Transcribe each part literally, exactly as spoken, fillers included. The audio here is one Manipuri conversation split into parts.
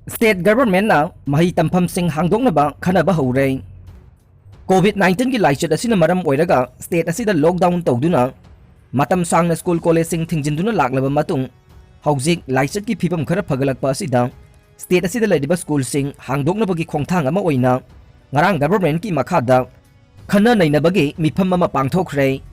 State governmentꯅ ꯃꯍꯩ ꯇꯝꯐꯝꯁꯤꯡ ꯍꯥꯡꯗꯣꯛꯅꯕ ꯈꯟꯅꯕ ꯍꯧꯔꯦ꯫ COVID nineteen ꯒꯤ ꯂꯥꯏꯆꯠ ꯑꯁꯤꯅ ꯃꯔꯝ ꯑꯣꯏꯔꯒ state ꯑꯁꯤꯗ lockdown ꯇꯧꯗꯨꯅ ꯃꯇꯝ ꯁꯥꯡꯅ school collegeꯁꯤꯡ ꯊꯤꯡꯖꯤꯟꯗꯨꯅ ꯂꯥꯛꯂꯕ ꯃꯇꯨꯡ, ꯍꯧꯖꯤꯛ ꯂꯥꯏꯆꯠꯀꯤ ꯐꯤꯕꯝ ꯈꯔ ꯐꯒꯠꯂꯛꯄ ꯑꯁꯤꯗ state ꯑꯁꯤꯗ ꯂꯩꯔꯤꯕ schoolꯁꯤꯡ ꯍꯥꯡꯗꯣꯛꯅꯕꯒꯤ ꯈꯣꯡꯊꯥꯡ ꯑꯃ ꯑꯣꯏꯅ ꯉꯔꯥꯡ governmentꯀꯤ ꯃꯈꯥꯗ ꯈꯟꯅ ꯅꯩꯅꯕꯒꯤ ꯃꯤꯐꯝ ꯑꯃ ꯄꯥꯡꯊꯣꯛꯈ꯭ꯔꯦ꯫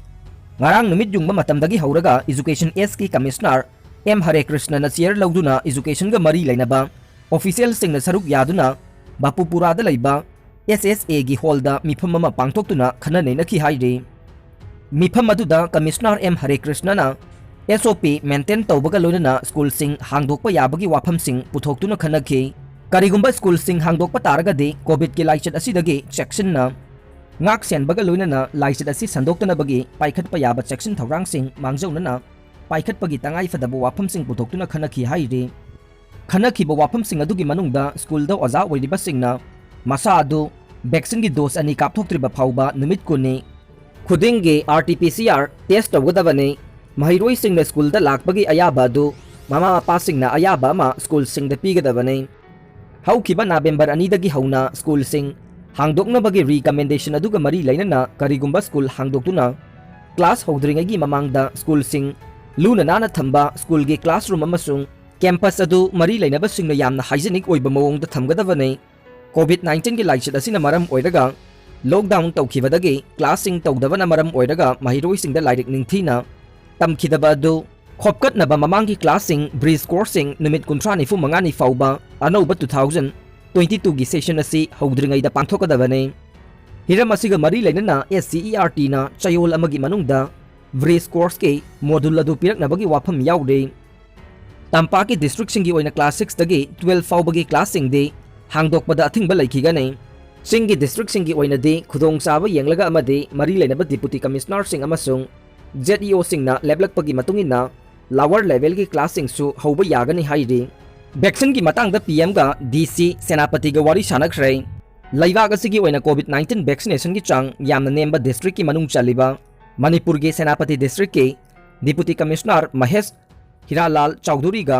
ꯉꯔꯥꯡ ꯅꯨꯃꯤꯠ ꯌꯨꯡꯕ ꯃꯇꯝꯗꯒꯤ ꯍꯧꯔꯒ Education Sꯒꯤ Commissioner ꯑꯦꯝ ꯍꯔꯦ ꯀ꯭ꯔꯤꯁꯅꯅ chair ꯂꯧꯗꯨꯅ educationꯒ ꯃꯔꯤ ꯂꯩꯅꯕ officialꯁꯤꯡꯅ ꯁꯔꯨꯛ ꯌꯥꯗꯨꯅ ꯕꯥꯄꯨꯄꯨꯔꯥꯗ ꯂꯩꯕ SSAꯒꯤ hallꯗ ꯃꯤꯐꯝ ꯑꯃ ꯄꯥꯡꯊꯣꯛꯇꯨꯅ ꯈꯟꯅ ꯅꯩꯅꯈꯤ ꯍꯥꯏꯔꯤ꯫ ꯃꯤꯐꯝ ꯑꯗꯨꯗ Commissioner ꯑꯦꯝ ꯍꯔꯦ ꯀ꯭ꯔꯤꯁꯅꯅ SOP maintain ꯇꯧꯕꯒ ꯂꯣꯏꯅꯅ schoolꯁꯤꯡ ꯍꯥꯡꯗꯣꯛꯄ ꯌꯥꯕꯒꯤ ꯋꯥꯐꯝꯁꯤꯡ ꯄꯨꯊꯣꯛꯇꯨꯅ ꯈꯟꯅꯈꯤ꯫ ꯀꯔꯤꯒꯨꯝꯕ schoolꯁꯤꯡ ꯍꯥꯡꯗꯣꯛꯄ ꯇꯥꯔꯒꯗꯤ COVIDꯀꯤ ꯂꯥꯏꯆꯠ ꯑꯁꯤꯗꯒꯤ ꯆꯦꯛꯁꯤꯟꯅ ꯉꯥꯛ ꯁꯦꯟꯕꯒ ꯂꯣꯏꯅꯅ ꯂꯥꯏꯆꯠ ꯑꯁꯤ ꯁꯟꯗꯣꯛꯇꯅꯕꯒꯤ ꯄꯥꯏꯈꯠꯄ ꯌꯥꯕ ꯆꯦꯛꯁꯤꯟ ꯊꯧꯔꯥꯡꯁꯤꯡ ꯃꯥꯡꯖꯧꯅꯅ ꯄꯥꯏꯈꯠꯄꯒꯤ ꯇꯉꯥꯏꯐꯗꯕ ꯋꯥꯐꯝꯁꯤꯡ ꯄꯨꯊꯣꯛꯇꯨꯅ ꯈꯟꯅꯈꯤ ꯍꯥꯏꯔꯤ꯫ ꯈꯟꯅꯈꯤꯕ ꯋꯥꯐꯝꯁꯤꯡ ꯑꯗꯨꯒꯤ ꯃꯅꯨꯡꯗ schoolꯗ ꯑꯣꯖꯥ ꯑꯣꯏꯔꯤꯕꯁꯤꯡꯅ ꯃꯁꯥ ꯑꯗꯨ vaccineꯒꯤ dose ꯑꯅꯤ ꯀꯥꯞꯊꯣꯛꯇ꯭ꯔꯤꯕ ꯐꯥꯎꯕ ꯅꯨꯃꯤꯠ ꯀꯨꯟꯅꯤ ꯈꯨꯗꯤꯡꯒꯤ RT-PCR test ꯇꯧꯒꯗꯕꯅꯤ꯫ ꯃꯍꯩꯔꯣꯏꯁꯤꯡꯅ schoolꯗ ꯂꯥꯛꯄꯒꯤ ꯑꯌꯥꯕ ꯑꯗꯨ ꯃꯃꯥ ꯃꯄꯥꯁꯤꯡꯅ ꯑꯌꯥꯕ ꯑꯃ schoolꯁꯤꯡꯗ ꯄꯤꯒꯗꯕꯅꯤ꯫ ꯍꯧꯈꯤꯕ November ꯑꯅꯤꯗꯒꯤ ꯍꯧꯅ schoolꯁꯤꯡ ꯍꯥꯡꯗꯣꯛꯅꯕꯒꯤ recommendation ꯑꯗꯨꯒ ꯃꯔꯤ ꯂꯩꯅꯅ ꯀꯔꯤꯒꯨꯝꯕ school ꯍꯥꯡꯗꯣꯛꯇꯨꯅ class ꯍꯧꯗ꯭ꯔꯤꯉꯩꯒꯤ ꯃꯃꯥꯡꯗ schoolꯁꯤꯡ ꯂꯨꯅ ꯅꯥꯟꯅ ꯊꯝꯕ, schoolꯒꯤ classroom ꯑꯃꯁꯨꯡ campus ꯑꯗꯨ ꯃꯔꯤ ꯂꯩꯅꯕꯁꯤꯡꯅ ꯌꯥꯝꯅ hygienic ꯑꯣꯏꯕ ꯃꯑꯣꯡꯗ ꯊꯝꯒꯗꯕꯅꯤ꯫ COVID nineteen ꯒꯤ ꯂꯥꯏꯆꯠ ꯑꯁꯤꯅ ꯃꯔꯝ ꯑꯣꯏꯔꯒ lockdown ꯇꯧꯈꯤꯕꯗꯒꯤ classꯁꯤꯡ ꯇꯧꯗꯕꯅ ꯃꯔꯝ ꯑꯣꯏꯔꯒ ꯃꯍꯩꯔꯣꯏꯁꯤꯡꯗ ꯂꯥꯏꯔꯤꯛ ꯅꯤꯡꯊꯤꯅ ꯇꯝꯈꯤꯗꯕ ꯑꯗꯨ ꯈꯣꯞꯀꯠꯅꯕ ꯃꯃꯥꯡꯒꯤ classꯁꯤꯡ, bridge courseꯁꯤꯡ ꯅꯨꯃꯤꯠ ꯀꯨꯟꯊ꯭ꯔꯥ ꯅꯤꯐꯨ ꯃꯉꯥꯅꯤ ꯐꯥꯎꯕ ꯑꯅꯧꯕ two thousand twenty twoꯒꯤ session ꯑꯁꯤ ꯍꯧꯗ꯭ꯔꯤꯉꯩꯗ ꯄꯥꯡꯊꯣꯛꯀꯗꯕꯅꯤ꯫ ꯍꯤꯔꯝ ꯑꯁꯤꯒ ꯃꯔꯤ ꯂꯩꯅꯅ SCERTꯅ ꯆꯌꯣꯜ ꯑꯃꯒꯤ ꯃꯅꯨꯡꯗ bridge courseꯀꯤ module ꯑꯗꯨ ꯄꯤꯔꯛꯅꯕꯒꯤ ꯋꯥꯐꯝ ꯌꯥꯎꯔꯤ꯫ ꯇꯝꯄꯥꯛꯀꯤ districtꯁꯤꯡꯒꯤ ꯑꯣꯏꯅ class sixꯇꯒꯤ twelve ꯐꯥꯎꯕꯒꯤ classꯁꯤꯡꯗꯤ ꯍꯥꯡꯗꯣꯛꯄꯗ ꯑꯊꯤꯡꯕ ꯂꯩꯈꯤꯒꯅꯤ꯫ ꯆꯤꯡꯒꯤ districtꯁꯤꯡꯒꯤ ꯑꯣꯏꯅꯗꯤ ꯈꯨꯗꯣꯡꯆꯥꯕ ꯌꯦꯡꯂꯒ ꯑꯃꯗꯤ ꯃꯔꯤ ꯂꯩꯅꯕ deputy commissionerꯁꯤꯡ ꯑꯃꯁꯨꯡ ZEOꯁꯤꯡꯅ ꯂꯦꯞꯂꯛꯄꯒꯤ ꯃꯇꯨꯡ ꯏꯟꯅ lower levelꯒꯤ classꯁꯤꯡꯁꯨ ꯍꯧꯕ ꯌꯥꯒꯅꯤ ꯍꯥꯏꯔꯤ꯫ Vaccineꯒꯤ ꯃꯇꯥꯡꯗ PMꯒ DC ꯁꯦꯅꯥꯄꯇꯤꯒ ꯋꯥꯔꯤ ꯁꯥꯟꯅꯈ꯭ꯔꯦ꯫ ꯂꯩꯕꯥꯛ ꯑꯁꯤꯒꯤ ꯑꯣꯏꯅ COVID nineteen vaccination ꯒꯤ ꯆꯥꯡ ꯌꯥꯝꯅ ꯅꯦꯝꯕ district ꯀꯤ ꯃꯅꯨꯡ ꯆꯜꯂꯤꯕ ꯃꯅꯤꯄꯨꯔꯒꯤ ꯁꯦꯅꯥꯄꯇꯤ district ꯀꯤ Deputy Commissioner Mahesh ꯍꯤꯔꯥꯂꯥꯜ ꯆꯧꯙꯨꯔꯤꯒ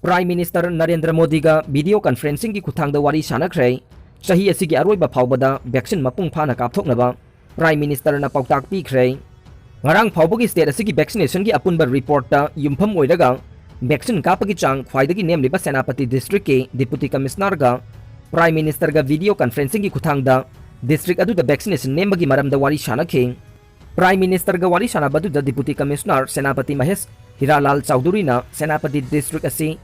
Prime Minister Narendra ꯃꯣꯗꯤꯒ video conferencingꯒꯤ ꯈꯨꯠꯊꯥꯡꯗ ꯋꯥꯔꯤ ꯁꯥꯟꯅꯈ꯭ꯔꯦ꯫ ꯆꯍꯤ ꯑꯁꯤꯒꯤ ꯑꯔꯣꯏꯕ ꯐꯥꯎꯕꯗ vaccine ꯃꯄꯨꯡ ꯐꯥꯅ ꯀꯥꯞꯊꯣꯛꯅꯕ Prime Ministerꯅ ꯄꯥꯎꯇꯥꯛ ꯄꯤꯈ꯭ꯔꯦ꯫ ꯉꯔꯥꯡ ꯐꯥꯎꯕꯒꯤ state ꯑꯁꯤꯒꯤ vaccinationꯒꯤ ꯑꯄꯨꯟꯕ reportꯇ ꯌꯨꯝꯐꯝ ꯑꯣꯏꯔꯒ vaccine ꯀꯥꯞꯄꯒꯤ ꯆꯥꯡ ꯈ꯭ꯋꯥꯏꯗꯒꯤ ꯅꯦꯝꯂꯤꯕ ꯁꯦꯅꯥꯄꯇꯤ districtꯀꯤ Deputy Commissionerꯒ Prime Ministerꯒ video conferencingꯒꯤ ꯈꯨꯠꯊꯥꯡꯗ district ꯑꯗꯨꯗ vaccination ꯅꯦꯝꯕꯒꯤ ꯃꯔꯝꯗ ꯋꯥꯔꯤ ꯁꯥꯅꯈꯤ꯫ Prime Ministerꯒ ꯋꯥꯔꯤ ꯁꯥꯅꯕ ꯑꯗꯨꯗ Deputy Commissioner Senapati Mahesh ꯍꯤꯔꯥꯂꯥꯜ ꯆꯧꯙꯨꯔꯤꯅ Senapati district ꯑꯁꯤ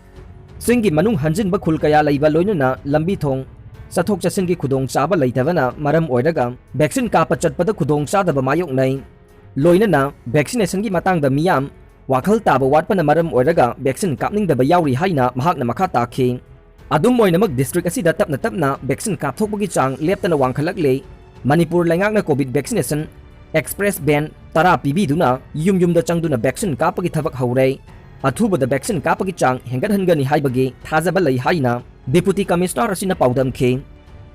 ꯆꯤꯡꯒꯤ ꯃꯅꯨꯡ ꯍꯟꯖꯤꯟꯕ ꯈꯨꯜ ꯀꯌꯥ ꯂꯩꯕ, ꯂꯣꯏꯅꯅ ꯂꯝꯕꯤ ꯊꯣꯡ, ꯆꯠꯊꯣꯛ ꯆꯠꯁꯤꯟꯒꯤ ꯈꯨꯗꯣꯡꯆꯥꯕ ꯂꯩꯇꯕꯅ ꯃꯔꯝ ꯑꯣꯏꯔꯒ vaccine ꯀꯥꯞꯄ ꯆꯠꯄꯗ ꯈꯨꯗꯣꯡꯆꯥꯗꯕ ꯃꯥꯌꯣꯛꯅꯩ꯫ ꯂꯣꯏꯅꯅ vaccinationꯒꯤ ꯃꯇꯥꯡꯗ ꯃꯤꯌꯥꯝ ꯋꯥꯈꯜ ꯇꯥꯕ ꯋꯥꯠꯄꯅ ꯃꯔꯝ ꯑꯣꯏꯔꯒ vaccine ꯀꯥꯞꯅꯤꯡꯗꯕ ꯌꯥꯎꯔꯤ ꯍꯥꯏꯅ ꯃꯍꯥꯛꯅ ꯃꯈꯥ ꯇꯥꯈꯤ꯫ ꯑꯗꯨꯝ ꯑꯣꯏꯅꯃꯛ, district ꯑꯁꯤꯗ ꯇꯞꯅ ꯇꯞꯅ vaccine ꯀꯥꯞꯊꯣꯛꯄꯒꯤ ꯆꯥꯡ ꯂꯦꯞꯇꯅ ꯋꯥꯡꯈꯠꯂꯛꯂꯦ꯫ ꯃꯅꯤꯄꯨꯔ ꯂꯩꯉꯥꯛꯅ COVID vaccination express van ꯇꯔꯥ ꯄꯤꯕꯤꯗꯨꯅ ꯌꯨꯝ ꯌꯨꯝꯗ ꯆꯪꯗꯨꯅ vaccine ꯀꯥꯞꯄꯒꯤ ꯊꯕꯛ ꯍꯧꯔꯦ꯫ ꯑꯊꯨꯕꯗ vaccine ꯀꯥꯞꯄꯒꯤ ꯆꯥꯡ ꯍꯦꯟꯒꯠꯍꯟꯒꯅꯤ ꯍꯥꯏꯕꯒꯤ ꯊꯥꯖꯕ ꯂꯩ ꯍꯥꯏꯅ Deputy Commissioner ꯑꯁꯤꯅ ꯄꯥꯎꯗꯝꯈꯤ꯫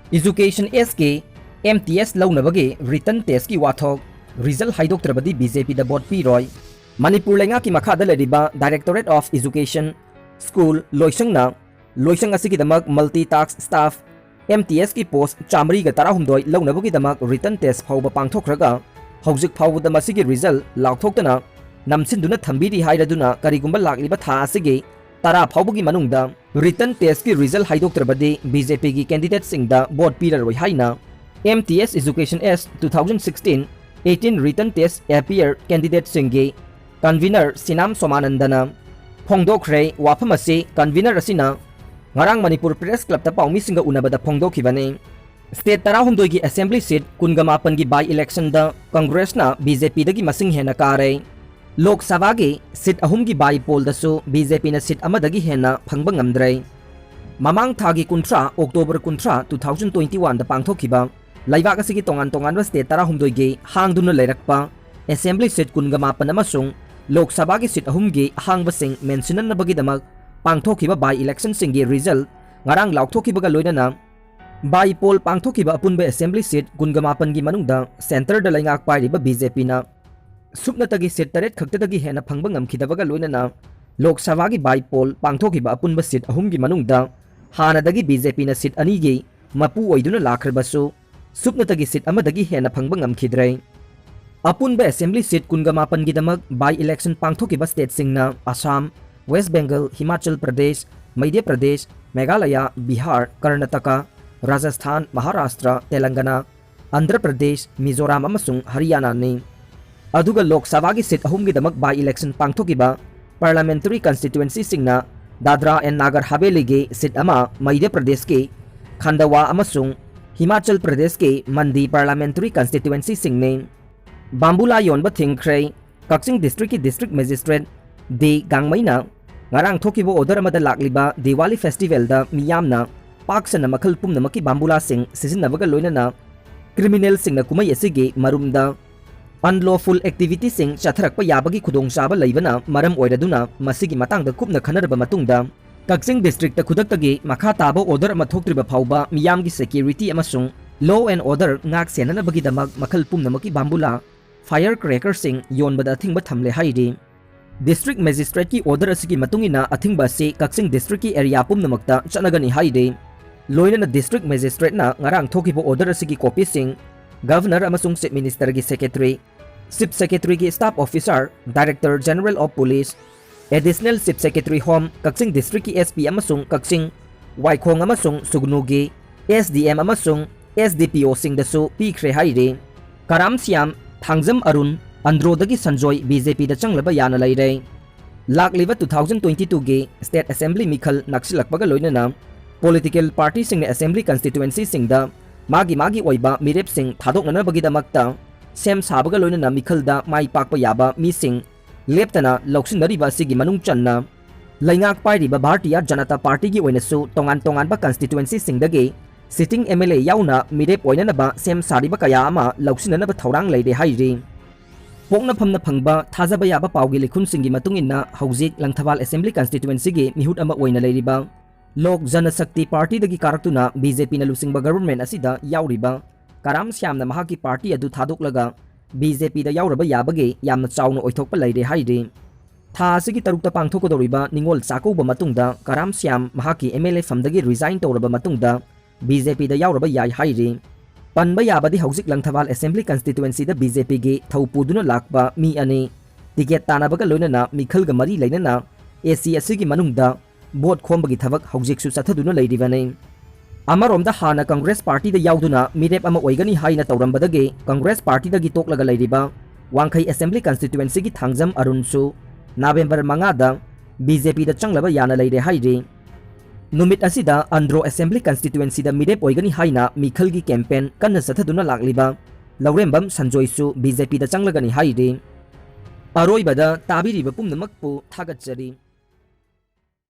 Education Sꯀꯤ MTS ꯂꯧꯅꯕꯒꯤ written testꯀꯤ ꯋꯥꯊꯣꯛ, result ꯍꯥꯏꯗꯣꯛꯇ꯭ꯔꯕꯗꯤ BJPꯗ vote ꯄꯤꯔꯣꯏ꯫ ꯃꯅꯤꯄꯨꯔ ꯂꯩꯉꯥꯛꯀꯤ ꯃꯈꯥꯗ ꯂꯩꯔꯤꯕ Directorate of Education, School, ꯂꯣꯏꯁꯪꯅ ꯂꯣꯏꯁꯪ ꯑꯁꯤꯒꯤꯗꯃꯛ multi task staff, MTSꯀꯤ post ꯆꯥꯃꯔꯤꯒ ꯇꯔꯥꯍꯨꯝꯗꯣꯏ ꯂꯧꯅꯕꯒꯤꯗꯃꯛ written test ꯐꯥꯎꯕ ꯄꯥꯡꯊꯣꯛꯈ꯭ꯔꯒ, ꯍꯧꯖꯤꯛ ꯐꯥꯎꯕꯗ ꯃꯁꯤꯒꯤ result ꯂꯥꯎꯊꯣꯛꯇꯅ ꯅꯝꯁꯤꯟꯗꯨꯅ ꯊꯝꯕꯤꯔꯤ ꯍꯥꯏꯔꯗꯨꯅ, ꯀꯔꯤꯒꯨꯝꯕ ꯂꯥꯛꯂꯤꯕ ꯊꯥ ꯑꯁꯤꯒꯤ ꯇꯔꯥ ꯐꯥꯎꯕꯒꯤ ꯃꯅꯨꯡꯗ written testꯀꯤ result ꯍꯥꯏꯗꯣꯛꯇ꯭ꯔꯕꯗꯤ BJPꯒꯤ candidateꯁꯤꯡꯗ vote ꯄꯤꯔꯔꯣꯏ ꯍꯥꯏꯅ MTS Education Act two thousand sixteen eighteen written test appear candidateꯁꯤꯡꯒꯤ convener ꯁꯤꯅꯥꯝ ꯁꯣꯃꯥꯅꯟꯗꯅ ꯐꯣꯡꯗꯣꯛꯈ꯭ꯔꯦ꯫ ꯋꯥꯐꯝ ꯑꯁꯤ convener ꯑꯁꯤꯅ ꯉꯔꯥꯡ Manipur Press Clubꯇ ꯄꯥꯎꯃꯤꯁꯤꯡꯒ ꯎꯅꯕꯗ ꯐꯣꯡꯗꯣꯛꯈꯤꯕꯅꯤ꯫ State ꯇꯔꯥꯍꯨꯝꯗꯣꯏꯒꯤ assembly seat ꯀꯨꯟꯒ ꯃꯥꯄꯟꯒꯤ by electionꯗ Congressꯅ BJPꯗꯒꯤ ꯃꯁꯤꯡ ꯍꯦꯟꯅ ꯀꯥꯔꯦ꯫ ꯂꯣꯛ ꯁꯚꯥꯒꯤ seat ꯑꯍꯨꯝꯒꯤ by pollꯗꯁꯨ BJPꯅ seat ꯑꯃꯗꯒꯤ ꯍꯦꯟꯅ ꯐꯪꯕ ꯉꯝꯗ꯭ꯔꯦ꯫ ꯃꯃꯥꯡ ꯊꯥꯒꯤ ꯀꯨꯟꯊ꯭ꯔꯥ, October ꯀꯨꯟꯊ꯭ꯔꯥ, two thousand twenty oneꯗ ꯄꯥꯡꯊꯣꯛꯈꯤꯕ ꯂꯩꯕꯥꯛ ꯑꯁꯤꯒꯤ ꯇꯣꯉꯥꯟ ꯇꯣꯉꯥꯟꯕ state ꯇꯔꯥꯍꯨꯝꯗꯣꯏꯒꯤ ꯍꯥꯡꯗꯨꯅ ꯂꯩꯔꯛꯄ assembly seat ꯀꯨꯟꯒ ꯃꯥꯄꯟ ꯑꯃꯁꯨꯡ ꯂꯣꯛ ꯁꯚꯥꯒꯤ seat ꯑꯍꯨꯝꯒꯤ ꯑꯍꯥꯡꯕꯁꯤꯡ ꯃꯦꯟꯁꯤꯟꯅꯅꯕꯒꯤꯗꯃꯛ ꯄꯥꯡꯊꯣꯛꯈꯤꯕ by electionꯁꯤꯡꯒꯤ result ꯉꯔꯥꯡ ꯂꯥꯎꯊꯣꯛꯈꯤꯕꯒ ꯂꯣꯏꯅꯅ, by poll ꯄꯥꯡꯊꯣꯛꯈꯤꯕ ꯑꯄꯨꯟꯕ assembly seat ꯀꯨꯟꯒ ꯃꯥꯄꯟꯒꯤ ꯃꯅꯨꯡꯗ centreꯗ ꯂꯩꯉꯥꯛ ꯄꯥꯏꯔꯤꯕ BJPꯅ ꯁꯨꯞꯅꯇꯒꯤ seat ꯇꯔꯦꯠ ꯈꯛꯇꯗꯒꯤ ꯍꯦꯟꯅ ꯐꯪꯕ ꯉꯝꯈꯤꯗꯕꯒ ꯂꯣꯏꯅꯅ ꯂꯣꯛ ꯁꯚꯥꯒꯤ by poll ꯄꯥꯡꯊꯣꯛꯈꯤꯕ ꯑꯄꯨꯟꯕ ꯁꯤꯠ ꯑꯍꯨꯝꯒꯤ ꯃꯅꯨꯡꯗ ꯍꯥꯟꯅꯗꯒꯤ ꯕꯤ ꯖꯦ ꯄꯤꯅ ꯁꯤꯠ ꯑꯅꯤꯒꯤ ꯃꯄꯨ ꯑꯣꯏꯗꯨꯅ ꯂꯥꯛꯈ꯭ꯔꯕꯁꯨ, ꯁꯨꯞꯅꯇꯒꯤ ꯁꯤꯠ ꯑꯃꯗꯒꯤ ꯍꯦꯟꯅ ꯐꯪꯕ ꯉꯝꯈꯤꯗ꯭ꯔꯦ꯫ ꯑꯄꯨꯟꯕ ꯑꯦꯁꯦꯝꯕ꯭ꯂꯤ ꯁꯤꯠ ꯀꯨꯟꯒ ꯃꯥꯄꯟꯒꯤꯗꯃꯛ by election ꯄꯥꯡꯊꯣꯛꯈꯤꯕ ꯁ꯭ꯇꯦꯠꯁꯤꯡꯅ ꯑꯁꯥꯝ, ꯋꯦꯁ ꯕꯦꯡꯒꯜ, ꯍꯤꯃꯥꯆꯜ ꯄ꯭ꯔꯗꯦꯁ, ꯃꯩꯙ꯭ꯌ ꯄ꯭ꯔꯗꯦꯁ, ꯃꯦꯘꯥꯂꯌꯥ, ꯕꯤꯍꯥꯔ, ꯀꯔꯅꯥꯇꯀꯥ, ꯔꯥꯖꯁꯊꯥꯟ, ꯃꯍꯥꯔꯥꯁꯇ꯭ꯔ, ꯇꯦꯂꯪꯒꯅꯥ, ꯑꯟꯙ꯭ꯔ ꯄ꯭ꯔꯗꯦꯁ, ꯃꯤꯖꯣꯔꯥꯝ ꯑꯃꯁꯨꯡ ꯍꯔꯤꯌꯥꯅꯥꯅꯤ꯫ ꯑꯗꯨꯒ ꯂꯣꯛ ꯁꯚꯥꯒꯤ ꯁꯤꯠ ꯑꯍꯨꯝꯒꯤꯗꯃꯛ by election ꯄꯥꯡꯊꯣꯛꯈꯤꯕ parliamentary constituencyꯁꯤꯡꯅ ꯗꯥꯗ꯭ꯔꯥ and ꯅꯥꯒꯔ ꯍꯥꯕꯦꯂꯤꯒꯤ ꯁꯤꯠ ꯑꯃ, ꯃꯩꯙ꯭ꯌ ꯄ꯭ꯔꯗꯦꯁꯀꯤ ꯈꯟꯗꯋꯥ ꯑꯃꯁꯨꯡ ꯍꯤꯃꯥꯆꯜ ꯄ꯭ꯔꯗꯦꯁꯀꯤ ꯃꯟꯗꯤ parliamentary constituencyꯁꯤꯡꯅꯤ꯫ ꯕꯥꯝꯕꯨꯂꯥ ꯌꯣꯟꯕ ꯊꯤꯡꯈ꯭ꯔꯦ꯫ ꯀꯛꯆꯤꯡ districtꯀꯤ district magistrate ꯗꯤ ꯒꯥꯡꯃꯩꯅ ꯉꯔꯥꯡ ꯊꯣꯛꯈꯤꯕ order ꯑꯃꯗ ꯂꯥꯛꯂꯤꯕ ꯗꯤꯋꯥꯂꯤ festivalꯗ ꯃꯤꯌꯥꯝꯅ ꯄꯥꯛ ꯁꯟꯅ ꯃꯈꯜ ꯄꯨꯝꯅꯃꯛꯀꯤ ꯕꯥꯝꯕꯨꯂꯥꯁꯤꯡ ꯁꯤꯖꯤꯟꯅꯕꯒ ꯂꯣꯏꯅꯅ criminalꯁꯤꯡꯅ ꯀꯨꯝꯍꯩ ꯑꯁꯤꯒꯤ ꯃꯔꯨꯝꯗ unlawful activityꯁꯤꯡ ꯆꯠꯊꯔꯛꯄ ꯌꯥꯕꯒꯤ ꯈꯨꯗꯣꯡꯆꯥꯕ ꯂꯩꯕꯅ ꯃꯔꯝ ꯑꯣꯏꯔꯗꯨꯅ ꯃꯁꯤꯒꯤ ꯃꯇꯥꯡꯗ ꯀꯨꯞꯅ ꯈꯟꯅꯔꯕ ꯃꯇꯨꯡꯗ ꯀꯛꯆꯤꯡ districtꯇ ꯈꯨꯗꯛꯇꯒꯤ ꯃꯈꯥ ꯇꯥꯕ order ꯑꯃ ꯊꯣꯛꯇ꯭ꯔꯤꯕ ꯐꯥꯎꯕ ꯃꯤꯌꯥꯝꯒꯤ security ꯑꯃꯁꯨꯡ law and order ꯉꯥꯛ ꯁꯦꯟꯅꯅꯕꯒꯤꯗꯃꯛ ꯃꯈꯜ ꯄꯨꯝꯅꯃꯛꯀꯤ ꯕꯥꯝꯕꯨꯂꯥ, fire crackerꯁꯤꯡ ꯌꯣꯟꯕꯗ ꯑꯊꯤꯡꯕ ꯊꯝꯂꯦ ꯍꯥꯏꯔꯤ꯫ District magistrateꯀꯤ order ꯑꯁꯤꯒꯤ ꯃꯇꯨꯡ ꯏꯟꯅ ꯑꯊꯤꯡꯕ ꯑꯁꯤ ꯀꯛꯆꯤꯡ districtꯀꯤ area ꯄꯨꯝꯅꯃꯛꯇ ꯆꯠꯅꯒꯅꯤ ꯍꯥꯏꯔꯤ꯫ ꯂꯣꯏꯅꯅ district magistrateꯅ ꯉꯔꯥꯡ ꯊꯣꯛꯈꯤꯕ order ꯑꯁꯤꯒꯤ copyꯁꯤꯡ Governor ꯑꯃꯁꯨꯡ Chief Ministerꯒꯤ secretary, Chief Secretaryꯒꯤ staff officer, Director General of Police, Additional Chief Secretary Home, Kakching districtꯀꯤ S P ꯑꯃꯁꯨꯡ ꯀꯛꯆꯤꯡ, ꯋꯥꯏꯈꯣꯡ ꯑꯃꯁꯨꯡ ꯁꯨꯒꯅꯨꯒꯤ S D M ꯑꯃꯁꯨꯡ S D P Oꯁꯤꯡꯗꯁꯨ ꯄꯤꯈ꯭ꯔꯦ ꯍꯥꯏꯔꯤ꯫ ꯀꯔꯥꯝ ꯁ꯭ꯌꯥꯝ, ꯊꯥꯡꯖꯝ ꯑꯔꯨꯟ, ꯑꯟꯗ꯭ꯔꯣꯗꯒꯤ ꯁꯟꯖꯣꯏ B J Pꯗ ꯆꯪꯂꯕ ꯌꯥꯅ ꯂꯩꯔꯦ꯫ ꯂꯥꯛꯂꯤꯕ two thousand twenty twoꯒꯤ state assembly ꯃꯤꯈꯜ ꯅꯛꯁꯤꯜꯂꯛꯄꯒ ꯂꯣꯏꯅꯅ political partyꯁꯤꯡꯅ assembly constituencyꯁꯤꯡꯗ ꯃꯥꯒꯤ ꯃꯥꯒꯤ ꯑꯣꯏꯕ ꯃꯤꯔꯦꯞꯁꯤꯡ ꯊꯥꯗꯣꯛꯅꯅꯕꯒꯤꯗꯃꯛꯇ ꯁꯦꯝ ꯁꯥꯕꯒ ꯂꯣꯏꯅꯅ ꯃꯤꯈꯜꯗ ꯃꯥꯏ ꯄꯥꯛꯄ ꯌꯥꯕ ꯃꯤꯁꯤꯡ ꯂꯦꯞꯇꯅ ꯂꯧꯁꯤꯟꯅꯔꯤꯕ ꯑꯁꯤꯒꯤ ꯃꯅꯨꯡ ꯆꯟꯅ ꯂꯩꯉꯥꯛ ꯄꯥꯏꯔꯤꯕ ꯚꯥꯔꯇꯤꯌꯥ ꯖꯅꯇꯥ ꯄꯥꯔꯇꯤꯒꯤ ꯑꯣꯏꯅꯁꯨ ꯇꯣꯉꯥꯟ ꯇꯣꯉꯥꯟꯕ constituencyꯁꯤꯡꯗꯒꯤ sitting M L A ꯌꯥꯎꯅ ꯃꯤꯔꯦꯞ ꯑꯣꯏꯅꯅꯕ ꯁꯦꯝ ꯁꯥꯔꯤꯕ ꯀꯌꯥ ꯑꯃ ꯂꯧꯁꯤꯟꯅꯅꯕ ꯊꯧꯔꯥꯡ ꯂꯩꯔꯦ ꯍꯥꯏꯔꯤ꯫ ꯄꯣꯛꯅꯐꯝꯅ ꯐꯪꯕ ꯊꯥꯖꯕ ꯌꯥꯕ ꯄꯥꯎꯒꯤ ꯂꯤꯈꯨꯟꯁꯤꯡꯒꯤ ꯃꯇꯨꯡ ꯏꯟꯅ ꯍꯧꯖꯤꯛ ꯂꯪꯊꯕꯥꯜ assembly constituencyꯒꯤ ꯃꯤꯍꯨꯠ ꯑꯃ ꯑꯣꯏꯅ ꯂꯩꯔꯤꯕ ꯂꯣꯛ ꯖꯅꯁꯛꯇꯤ ꯄꯥꯔꯇꯤꯗꯒꯤ ꯀꯥꯔꯛꯇꯨꯅ B J Pꯅ ꯂꯨꯆꯤꯡꯕ government ꯑꯁꯤꯗ ꯌꯥꯎꯔꯤꯕ ꯀꯔꯥꯝ ꯁ꯭ꯌꯥꯝꯅ ꯃꯍꯥꯛꯀꯤ ꯄꯥꯔꯇꯤ ꯑꯗꯨ ꯊꯥꯗꯣꯛꯂꯒ B J Pꯗ ꯌꯥꯎꯔꯕ ꯌꯥꯕꯒꯤ ꯌꯥꯝꯅ ꯆꯥꯎꯅ ꯑꯣꯏꯊꯣꯛꯄ ꯂꯩꯔꯦ ꯍꯥꯏꯔꯤ꯫ ꯊꯥ ꯑꯁꯤꯒꯤ ꯇꯔꯨꯛꯇ ꯄꯥꯡꯊꯣꯛꯀꯗꯧꯔꯤꯕ ꯅꯤꯉꯣꯜ ꯆꯥꯛꯀꯧꯕ ꯃꯇꯨꯡꯗ ꯀꯔꯥꯝ ꯁ꯭ꯌꯥꯝ ꯃꯍꯥꯛꯀꯤ MLA ꯐꯝꯗꯒꯤ resign ꯇꯧꯔꯕ ꯃꯇꯨꯡꯗ BJPꯗ ꯌꯥꯎꯔꯕ ꯌꯥꯏ ꯍꯥꯏꯔꯤ꯫ ꯄꯟꯕ ꯌꯥꯕꯗꯤ ꯍꯧꯖꯤꯛ ꯂꯪꯊꯕꯥꯜ Assembly Constituencyꯗ BJPꯒꯤ ꯊꯧ ꯄꯨꯗꯨꯅ ꯂꯥꯛꯄ ꯃꯤ ꯑꯅꯤ ꯇꯤꯀꯦꯠ ꯇꯥꯟꯅꯕꯒ ꯂꯣꯏꯅꯅ ꯃꯤꯈꯜꯒ ꯃꯔꯤ ꯂꯩꯅꯅ AC ꯑꯁꯤꯒꯤ ꯃꯅꯨꯡꯗ ꯚꯣꯠ ꯈꯣꯝꯕꯒꯤ ꯊꯕꯛ ꯍꯧꯖꯤꯛꯁꯨ ꯆꯠꯊꯗꯨꯅ ꯂꯩꯔꯤꯕꯅꯤ꯫ ꯑꯃꯔꯣꯝꯗ ꯍꯥꯟꯅ ꯀꯪꯒ꯭ꯔꯦꯁ ꯄꯥꯔꯇꯤꯗ ꯌꯥꯎꯗꯨꯅ ꯃꯤꯔꯦꯞ ꯑꯃ ꯑꯣꯏꯒꯅꯤ ꯍꯥꯏꯅ ꯇꯧꯔꯝꯕꯗꯒꯤ ꯀꯪꯒ꯭ꯔꯦꯁ ꯄꯥꯔꯇꯤꯗꯒꯤ ꯇꯣꯛꯂꯒ ꯂꯩꯔꯤꯕ ꯋꯥꯡꯈꯩ Assembly Constituencyꯒꯤ ꯊꯥꯡꯖꯝ ꯑꯔꯨꯟꯁꯨ ꯅꯕꯦꯝꯕꯔ ꯃꯉꯥꯗ BJPꯗ ꯆꯪꯂꯕ ꯌꯥꯅ ꯂꯩꯔꯦ ꯍꯥꯏꯔꯤ꯫ ꯅꯨꯃꯤꯠ ꯑꯁꯤꯗ ꯑꯟꯗ꯭ꯔꯣ Assembly Constituencyꯗ ꯃꯤꯔꯦꯞ ꯑꯣꯏꯒꯅꯤ ꯍꯥꯏꯅ ꯃꯤꯈꯜꯒꯤ campaign ꯀꯟꯅ ꯆꯠꯊꯗꯨꯅ ꯂꯥꯛꯂꯤꯕ ꯂꯧꯔꯦꯝꯕꯝ ꯁꯟꯖꯣꯏꯁꯨ BJPꯗ ꯆꯪꯂꯒꯅꯤ ꯍꯥꯏꯔꯤ꯫ ꯑꯔꯣꯏꯕꯗ ꯇꯥꯕꯤꯔꯤꯕ ꯄꯨꯝꯅꯃꯛꯄꯨ ꯊꯥꯒꯠꯆꯔꯤ꯫